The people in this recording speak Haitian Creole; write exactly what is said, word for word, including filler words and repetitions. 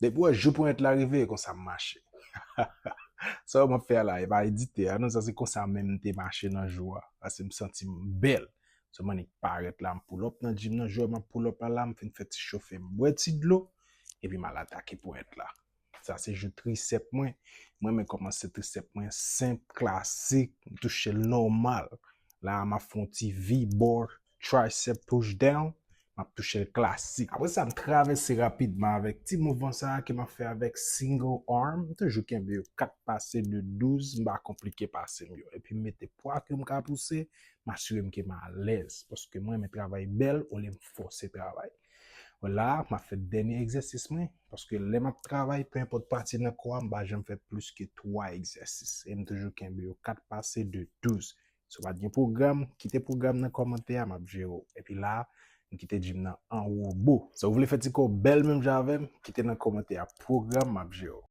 Depi w wè jou ponyèt la rive, e konsa m mache. Sa yo m ap fè a la, e pa edite a non, sa se konsa menm m te mache nan jou a. Paske m santi m bèl. So m annik parèt la, m pull up nan gym nan, jou a m ap pull up la la, m fin fè ti chofe, m bwè ti dlo, epi m al atake ponyèt la. Sa se jou trisèp mwen. Mwen, mwen kòmanse trisèp mwen senp, klasik, m touche l nòmal. La a m ap fè yon ti V-bar, tricep push down, m ap touche l klasik. Apre sa, m travèse rapidman avèk ti mouvman sa a ke m ap fè avèk single arm. M toujou kenbe yo kat pase de douz, m pa konplike pase m yo. Epi m mete pwa ke m ka pouse, m asire m ke m alèz. Paske mwen renmen travay bèl, olye m fòse travay. Bon, la a, m ap fè dènye egzèsis mwen, paske lè m ap travay, pe enpòt pati nan kò a, m pa janm fè plis ke twa egzèsis. E m toujou kenbe yo kat pase de douz. Si w pa t gen pwogram, kite pwogram nan kòmantè a, m ap jere w. Epi la a, m kite gym nan an wobo. Si w vle fè ti kò w bèl menm jan avè m, kite nan kòmantè a pwogram, m ap jere w.